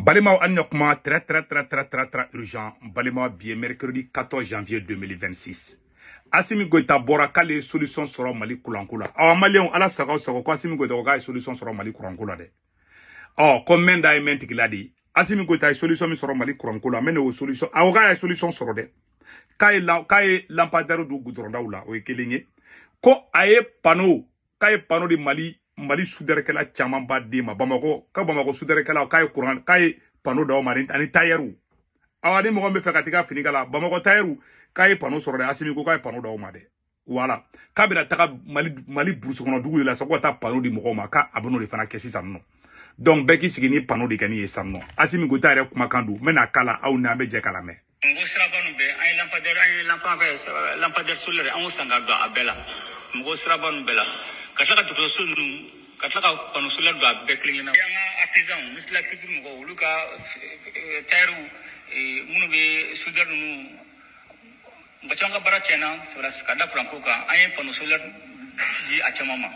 Balimaw, an ɲa kuma très très très très très très urgent. Balimaw, bi ye mercredi 14 janvier 2026. Assimi Goïta bɔra k'ale ye solution sɔrɔ Mali kuranko la. Awa maliyɛnw, ala sago sago ko Assimi Goïta ko k'a ye solution sɔrɔ Mali kuranko la dɛ. Ɔ ko mɛn da ye mɛn tigila de. Assimi Goïta ye solution min sɔrɔ Mali kuranko la, n bɛ n'o solution. Awɔ, k'a ye solution sɔrɔ dɛ. K'a ye lampadaire don goudrondaw la, o ye kelen ye. Ko a ye panneau, k'a ye panneau di Mali sudɛrikɛla caman ba den ma Bamakɔ, ka Bamakɔ sudɛrikɛlaw, k'a ye kuran, k'a ye panneau d'aw ma ani tayɛriw. Awa ni mɔgɔ min bɛ fɛ ka t'i ka fini kala Bamakɔ tayɛriw, k'a ye panneau sɔrɔ dɛ. Asimi ko k'a ye panneau d'aw ma dɛ. Voilà, k'a bɛna taga Mali burusi kɔnɔ dugu de la sa, ko ka taa panneau di mɔgɔw ma, k'a bɛ n'o de fana kɛ sisan nɔ. Donc bɛɛ k'i sigi ni panneau de kɛ ni ye sisan nɔ. Asimi Goïta yɛrɛ kumakan don, n bɛna k'a la, aw ni an bɛ jɛ k'a lamɛn. N ko siraba ninnu bɛɛ, an ye lampadaire, an ye lampadaire solaire, an y'o san ka don a bɛɛ la, mɔgɔ siraba ninnu bɛɛ la, ka tila ka dɔgɔtɔrɔso ninnu, ka tila ka panneau solaire don a bɛɛ kelen kelenna. An ka artisan, ministre de la culture mɔgɔw, olu ka tailleur minnu bɛ soudeur ninnu, mɔgɔ caman ka baara tiɲɛna ka da kuranko kan. An ye panneau solaire di a caman ma.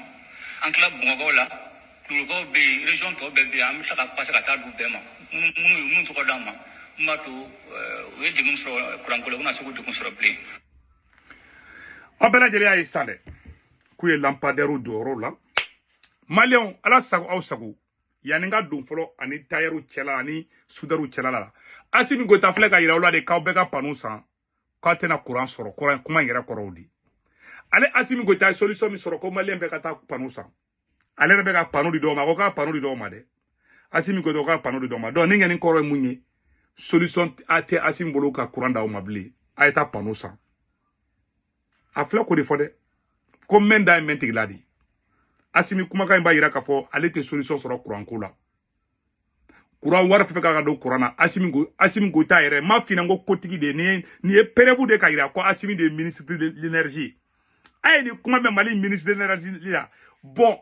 An tila Bamakɔ la, Kulukɔrɔ bɛ yen, région tɔw bɛɛ bɛ yen. An bɛ tila ka passer ka taa d'u bɛɛ ma, minnu ye minnu tɔgɔ d'an ma, mun b'a to u ye degun sɔrɔ kuranko la, u kana se k'o degun sɔrɔ bilen. Aw bɛɛ lajɛlen y'a ye sisan dɛ, k'u ye lampadaire don yɔrɔ la. Maliyɛnw, ala sago aw sago. Yanni n ka don fɔlɔ ani tayɛriw cɛla ani sudɛriw cɛla la, Asimi Goïta filɛ ka yira aw la de k'aw bɛɛ ka panneau san, k'aw tɛna kuran sɔrɔ. Kuran kuma in yɛrɛ kɔrɔw di. Ale Asimi Goïta ye solution min sɔrɔ, ko maliyɛn bɛɛ ka taa panneau san, ale yɛrɛ bɛ ka panneau di dɔw ma. A ko k'a panneau di dɔw ma dɛ. Asimi Goïta ko k'a panneau di dɔw ma. Donc ni ŋɛni kɔrɔ ye mun ye? Solution a tɛ Asimi bolo ka kuran d'aw ma bilen, a ye taa panneau san. A filɛ k'o de fɔ dɛ, ko mɛn da ye mɛn tigila de. Asimi kumakan in b'a yira k'a fɔ ale tɛ solution sɔrɔ kuranko la. Kuran wari fɛn fɛn kan ka don kuran na, Asimi Goïta yɛrɛ ma fina ko kotigi de ye. Nin ye preuve de ka yira ko Asimi de ye ministre de l'énergie. A ye nin kuma mɛn Mali ministre de l'énergie la. Bon,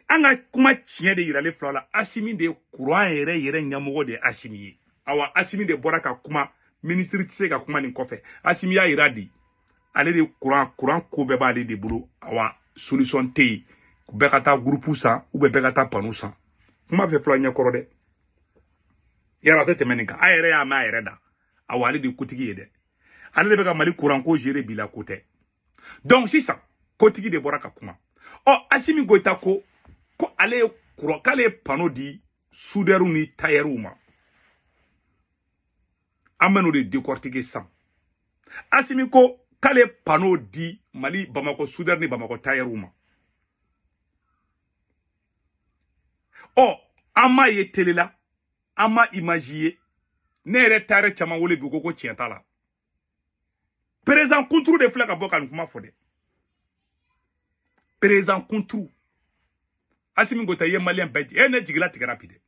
an ka kuma tiɲɛ de yiralen fila la. Asimi de ye kuran yɛrɛ yɛrɛ ɲɛmɔgɔ de ye Asimi ye. Awa Asimi de bɔra ka kuma, ministre tɛ se ka kuma nin kɔfɛ. Asimi y'a yira de, ale de kuran ko bɛɛ b'ale de bolo. Awa solution tɛ yen, bɛɛ ka taa groupe san ou bien bɛɛ ka taa panneau san. Kuma fɛ fila ɲɛkɔrɔ dɛ, yala a tɛ tɛmɛ nin kan. A yɛrɛ y'a mɛn a yɛrɛ da. Awa ale de ye kotigi ye dɛ, ale de bɛ ka Mali kuran ko gérer bi la, ko tɛ. Donc sisan kotigi de bɔra ka kuma. Ɔ Asimi Goïta ko ale ye kuran, k'ale ye panneau di soudeur ni tailleur ma. An bɛ n'o de décortiquer sisan. Asimi ko k'ale ye panneau di Mali Bamakɔ soudeur ni Bamakɔ tailleur ma. Ɔ an m'a ye télé la, an ma image ye. Ne yɛrɛ tailleur caman wele bi, ko tiɲɛ t'a la. Président kunturu de filɛ ka bɔ ka nin kuma fɔ dɛ. Président kunturu Asimi Goïta ye maliyɛn bɛɛ e ne jigila tigɛra bi dɛ.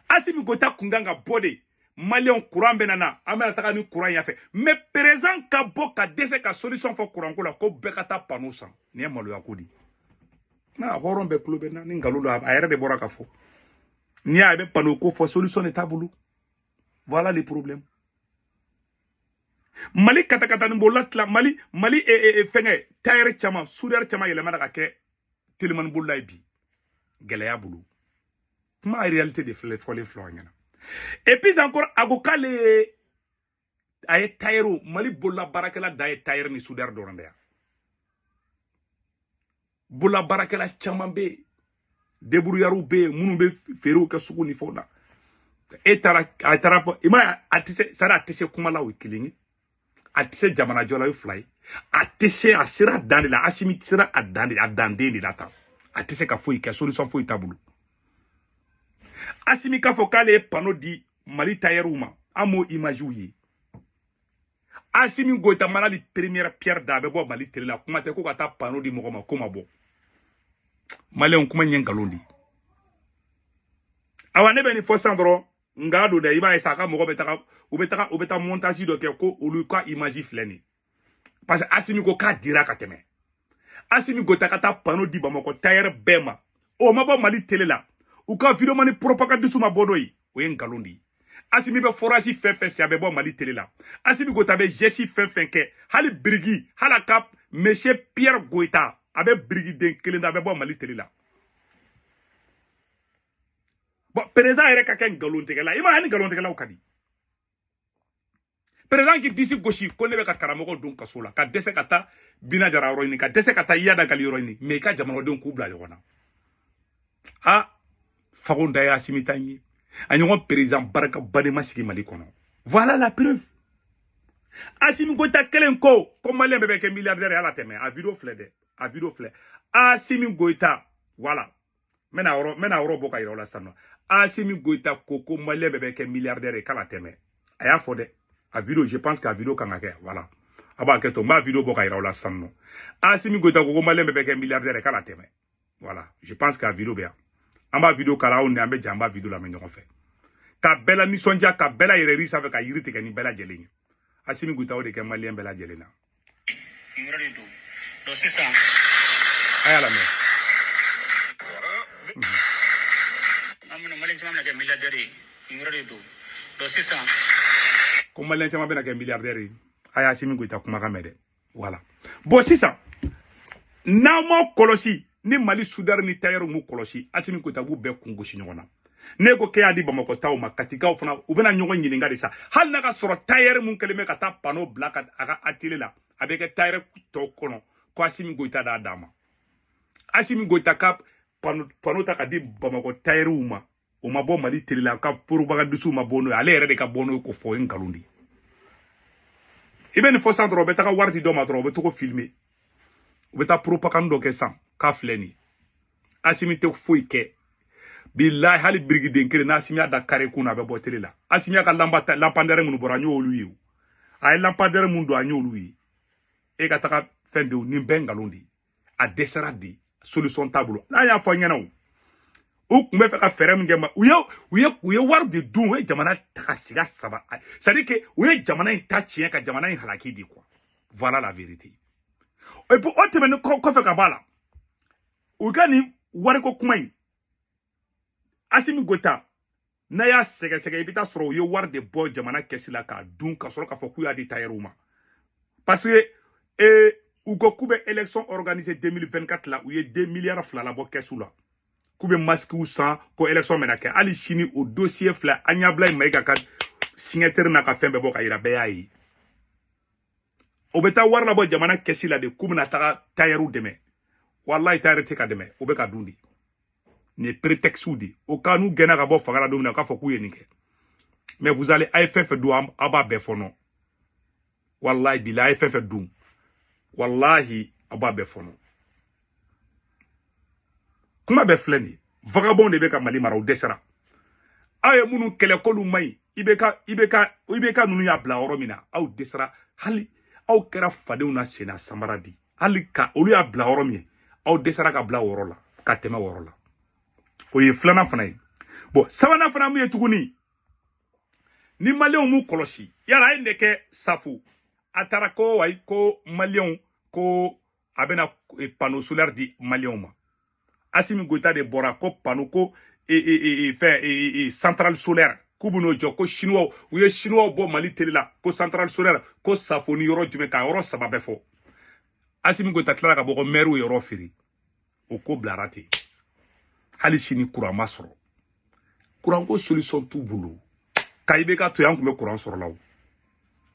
Asimi Goïta kun kan ka bɔ de, maliyɛnw, kuran bɛ na, an bɛna taga ni kuran yan fɛ. Mais président ka bɔ ka dɛsɛ ka solution fɔ kuranko la, ko bɛɛ ka taa panneau san, nin ye maloya ko de. N'a hɔrɔn bɛɛ tulo bɛ na ni nkalon don, a yɛrɛ de bɔra ka fɔ. N'i y'a ye bɛ panneau ko fɔ, solution de t'a bolo. Voilà les problèmes. Mali katakata ni bolola tila Mali fɛngɛ tailleur caman, soudeur caman yɛlɛmana ka kɛ telimani bolola ye bi, gɛlɛya bolo. Kuma réalité de filɛ fɔlen filɛ aw ɲɛna. Et puis encore, a ko k'ale ye, a ye tailleur, Mali bolola baarakɛla dan ye tailleur ni soudeur dɔrɔn de yan. Bolola baarakɛla caman bɛ yen, débrouillards bɛ yen, minnu bɛ feerew kɛ sugu ni fɛnw na. E taara, a taara bɔ, i m'a ye, a tɛ se sari, a tɛ se kuma la, o ye kelen ye. A tɛ se jamana jɔ la, o ye fila ye. A tɛ se, a sera dan de la. Asimi sera a dan de, a danden de la tan. A tɛ se ka foyi kɛ, solution foyi t'a bolo. Asimi k'a fɔ k'ale ye panneau di Mali tailleur ma, an m'o image ye. Asimi Goïta mana ni première pierre da, a bɛ bɔ Mali télé la, kuma tɛ ko ka taa panneau di mɔgɔ ma, ko ma bɔ. Maliyɛnw, kuma in ye nkalon de ye. Awa ne bɛ nin fɔ sisan dɔrɔn, nka don dɛ, i b'a ye sa, a ka mɔgɔ bɛ taga, u bɛ taa montage dɔ kɛ ko olu ka image filɛ nin ye. Parce que Asimi ko k'a dira ka tɛmɛ. Asimi Goïta ka taa panneau di Bamakɔ tailleur bɛɛ ma, o ma bɔ Mali télé la. U ka vidéo ni propagandiste ma bɔ n'o ye, o ye nkalon de ye. Asimi bɛ forage fɛn fɛn sen, a bɛ bɔ Mali télé la. Asimi Goïta bɛ geste fɛn fɛn kɛ, hali biriki, hali a ka monsieur Pierre Goïta, a bɛ birikiden kelen da, a bɛ bɔ Mali télé la. Bon, président yɛrɛ ka kɛ nkalontigɛla, i m'a ye ni nkalontigɛlaw ka di. Président k'i disi gosi ko ne bɛ ka karamɔgɔ dun kaso la, ka dɛsɛ ka taa Bina Jara yɔrɔ ɲini, ka dɛsɛ ka taa Iyada Gali yɔrɔ ɲini, mais i ka jamanadenw k'u bila ɲɔgɔn na. Ah, fagon da ye Assimi ta ye. A ɲɔgɔn président barika baden ma sigi Mali kɔnɔ. Voilà la preuve. Assimi Goïta kelen ko Malien bɛɛ bɛ kɛ milliardaire ye, ala tɛmɛ. A vidéo filɛ dɛ, a vidéo filɛ. Assimi Goïta, voilà. N bɛna yɔrɔ bɔ ka yira aw la sisan nɔ. Assimi Goïta ko Malien bɛɛ bɛ kɛ milliardaire ye, k'ala tɛmɛ. A y'a fɔ dɛ. A vidéo, je pense qu'a vidéo kan ka kɛ, voilà. A b'a kɛ to, n b'a vidéo bɔ ka yira aw la sisan nɔ. Assimi Goïta ko Malien bɛɛ bɛ kɛ milliardaire ye, k'ala tɛmɛ. Voilà, je pense qu'a vidéo bɛ yan. An b'a vidéo kala aw ni an bɛ jɛ an b'a vidéo lamɛn ɲɔgɔn fɛ. Ka bɛɛ la nisɔndiya, ka bɛɛ la yɛrɛ ri sanfɛ, ka yiri tigɛ ni bɛɛ lajɛlen ye. Assimi Goïta o de kɛ Malien bɛɛ lajɛlen na. Nin yɔrɔ de don. Donc sisan a y'a lamɛn. An bɛna Malien caman bɛna kɛ milliardaire ye. Nin yɔrɔ de don. Donc sisan ko Malien caman bɛna kɛ milliardaire ye. A y'a Assimi Goïta kumakan mɛn dɛ. Voilà. Bon sisan n'aw ma kɔlɔsi ni Mali soudeur ni tailleur m'u kɔlɔsi, Assimi Goïta b'u bɛɛ kun gosi ɲɔgɔn na. Ne ko k'e y'a di Bamakɔ taw ma, Katikaw fana u bɛna ɲɔgɔn ɲininka de sa. Hali n'a ka sɔrɔ tailleur mun kɛlen bɛ ka taa panneau bila ka a ka atelier la, a bɛ kɛ tailleur tɔw kɔnɔ ko Assimi Goïta d'a d'a ma. Assimi Goïta ka panneau ta ka di Bamakɔ tailleurw ma, o ma bɔ Mali télé la, ka propagandiste ma bɔ n'o ye, ale yɛrɛ de ka bɔ n'o ye ko fɔ, o ye nkalon de ye. I bɛ nin fɔ sisan dɔrɔn, u bɛ taga wari di dɔ ma dɔrɔn, u bɛ togo filmer, u bɛ taa propagande dɔ kɛ sisan k'a filɛ nin ye. Assimi tɛ foyi kɛ. Bilahi hali birikiden kelen n'Assimi y'a da kare kun na, a bɛ bɔ télé la. Assimi y'a ka lampadaire minnu bɔra, an y'olu ye o. A ye lampadaire mun don, an y'olu ye. E ka taga fɛn de, nin bɛɛ nkalon de ye. A dɛsɛra de, solution t'a bolo. N'a y'a fɔ an ɲɛna o, u tun bɛ fɛ ka fɛɛrɛ min kɛ ma, u ye wari de dun, u ye jamana ta ka siga saba. C'est à dire que u ye jamana in ta tiɲɛ ka jamana in halaki de quoi. Voilà la vérité. Et puis o tɛmɛnen kɔfɛ ka bɔ a la, u ka nin wariko kuma in, Assimi Goïta n'a y'a sɛgɛsɛgɛ, i bɛ taa sɔrɔ u ye wari de bɔ jamana kɛsi la k'a dun, ka sɔrɔ k'a fɔ k'u y'a di tailleur ma. Parce que u ko k'u bɛ élection organisée 2024 la, u ye 2 milliards fila labɔ kɛsu la, k'u bɛ masques san, ko élection bɛna kɛ. Hali sini o dossier filɛ, an ɲɛbila in Maïga ka signature n'a ka fɛn bɛɛ bɔ ka yira, bɛɛ y'a ye. O bɛ taa wari labɔ jamana kɛsi la de, k'u bɛna taga tailleur dɛmɛ. Walahi tailleur tɛ ka dɛmɛ, o bɛ ka dun de. Nin ye prétexte de. O ka n'u gɛnna ka bɔ fanga la don min na, k'a fɔ k'u ye nin kɛ. Mais vous allez, a ye fɛn fɛn dun, aw b'a bɛɛ fɔnɔ. Walahi bilahi, a ye fɛn fɛn dun, walahi aw b'a bɛɛ fɔnɔ. Kuma bɛɛ filɛ nin ye. Vagabond de bɛ ka Mali mara, u dɛsɛra. Aw ye minnu kɛlɛ k'olu man ɲi, IBK ninnu y'a bila yɔrɔ min na, aw dɛsɛra. Hali aw kɛra fadenw na senna samara di. Hali ka olu y'a bila yɔrɔ min, aw dɛsɛra ka bila o yɔrɔ la, ka tɛmɛ o yɔrɔ la. O ye filanan fana ye. Bon, sabanan fana mun ye tuguni, ni Maliyɛnw m'u kɔlɔsi, yala a ye nin de kɛ Safo. A taara ko ayi, ko Maliyɛnw ko a bɛna panneau solaire di Maliyɛnw ma. Assimi Goïta de bɔra ko panneau ko fɛn centrale solaire k'u bɛn'o jɔ, ko chinois, u ye chinois bɔ Mali télé la ko centrale solaire, ko Safo ni yɔrɔ jumɛn, ka yɔrɔ saba bɛɛ fɔ. Assimi Goïta tilara ka bɔ ko maire ye yɔrɔ feere, o ko bilara ten. Hali sini courant ma sɔrɔ, courant ko solution t'u bolo. Ka IBK to yen, an tun bɛ courant sɔrɔ la o.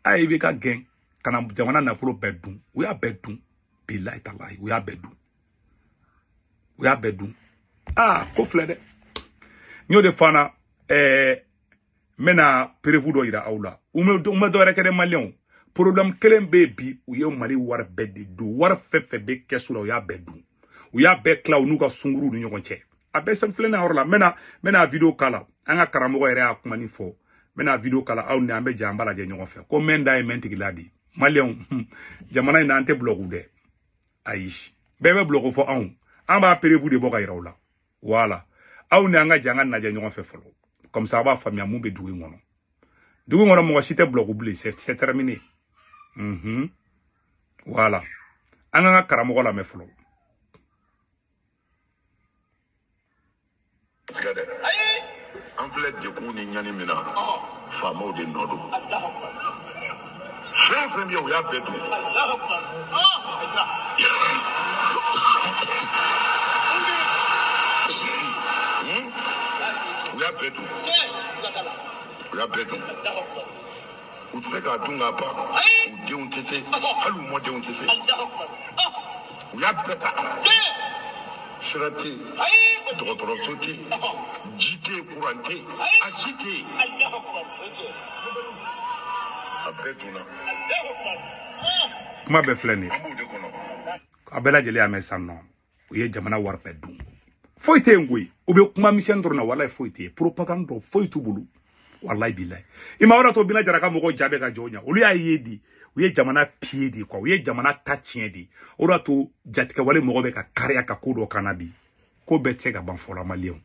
A ye IBK gɛn ka na jamana nafolo bɛɛ dun, u y'a bɛɛ dun. Bilahi talahi, u y'a bɛɛ dun, u y'a bɛɛ dun. Aa, ko filɛ dɛ. N y'o de fɔ an na, n bɛna preuve dɔ yira aw la. U ma dɔwɛrɛ kɛ dɛ, Maliyɛnw. Problème kelen bɛ yen bi, u ye Mali wari bɛɛ de dun. Wari fɛn fɛn bɛ kɛsu la, u y'a bɛɛ dun. U y'a bɛɛ tila u n'u ka sunkuruw ni ɲɔgɔn cɛ. A bɛɛ sɛbɛn filɛ nin yɔrɔ la. N bɛna vidéo k'a la. An ka karamɔgɔ yɛrɛ y'a kuma nin fɔ. N bɛna vidéo k'a la, aw ni an bɛ jɛ an b'a lajɛ ɲɔgɔn fɛ. Ko mɛn da ye mɛn tigila di. Maliyɛnw, jamana in na an tɛ bulɔku dɛ. Ayi, bɛɛ bɛ bulɔku fɔ anw. An b'a preuve de bɔ ka yira u la. Voilà. Aw ni an ka jɛ an ka lajɛ ɲɔgɔn fɛ fɔlɔ. Comme ça a b'a faamuya mun bɛ dugu in kɔnɔ. Dugu in kɔnɔ mɔgɔ si tɛ bulɔku bilen, c'est terminé. Voilà. An k'an ka karamɔgɔ lamɛn fɔlɔ. An filɛ degun ni ɲani min na, faamaw de nɔ don. Fɛn o fɛn bɛ yen, u y'a bɛɛ dun. U y'a bɛɛ dun. U y'a bɛɛ dun. U tɛ se k'a dun k'a ban. U denw tɛ se, hali u mɔdenw tɛ se. U y'a bɛɛ ta. Sira tɛ yen, dɔgɔtɔrɔso tɛ yen, ji tɛ yen, kuran tɛ yen, a si tɛ yen. A bɛɛ dunna. Kuma bɛɛ filɛ nin ye. An b'o de kɔnɔ. A bɛɛ lajɛlen y'a mɛn sisan nɔ, u ye jamana wari bɛɛ dun, foyi tɛ yen koyi. U bɛ kuma misɛnnin dɔrɔn na, walayi foyi tɛ yen, propagande dɔrɔn, foyi t'u bolo, walayi bilayi. I ma wɛrɛ to Bina Jara ka mɔgɔw jaabi ka jɔ o ɲɛ. Olu y'a ye di, u ye jamana piller de quoi, u ye jamana ta tiɲɛ de. O de y'a to jatigɛwale mɔgɔ bɛ ka kariya ka ko dɔ kan na bi. Ko bɛɛ tɛ se ka ban fɔlɔ. Maliyɛnw,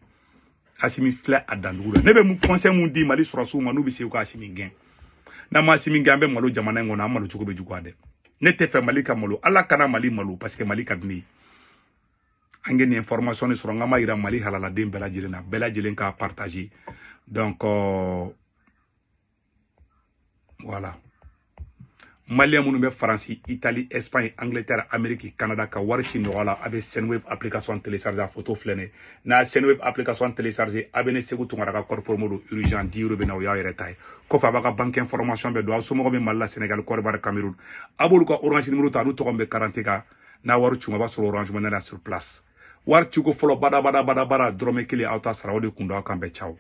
Asimi filɛ a dandugu la. Ne bɛ mun conseil mun di Mali sɔrɔsiw ma n'u bɛ se u ka Asimi gɛn? N'an ma Asimi gɛn, an bɛ malo jamana in kɔnɔ, an malo cogo bɛ juguya dɛ. Ne tɛ fɛ Mali ka malo, Ala kana Mali malo, parce que Mali ka di ne ye. An ye nin information de sɔrɔ, n k'an b'a yira Mali halaladen bɛɛ lajɛlen na, bɛɛ lajɛlen k'a partager. Donc voilà, Maliyɛn minnu bɛ Faransi, Italie, Espagne, Angleterre, Amérique, Canada, ka wari ci nɔgɔya la, a bɛ Sendwave application télécharger. A photo filɛ nin ye. N'a ye Sendwave application télécharger, a bɛ ne Segu Tunkara ka code promo don urgent 10 euros bɛ na, o y'aw yɛrɛ ta ye. Kɔfɛ, a b'a ka banque information bɛɛ don. Aw somɔgɔw bɛ Mali la, Sénégal, Côte d'Ivoire, Cameroun, a b'olu ka Orange numéro ta, n'u tɔgɔ bɛ carte kan. N'a wari c'u ma, a b'a sɔrɔ Orange Money la sur place. Wari ciko fɔlɔ, bada bada bada bada, dɔrɔmɛ kelen aw ta sara. O de kun don. Aw kan bɛɛ, ciao.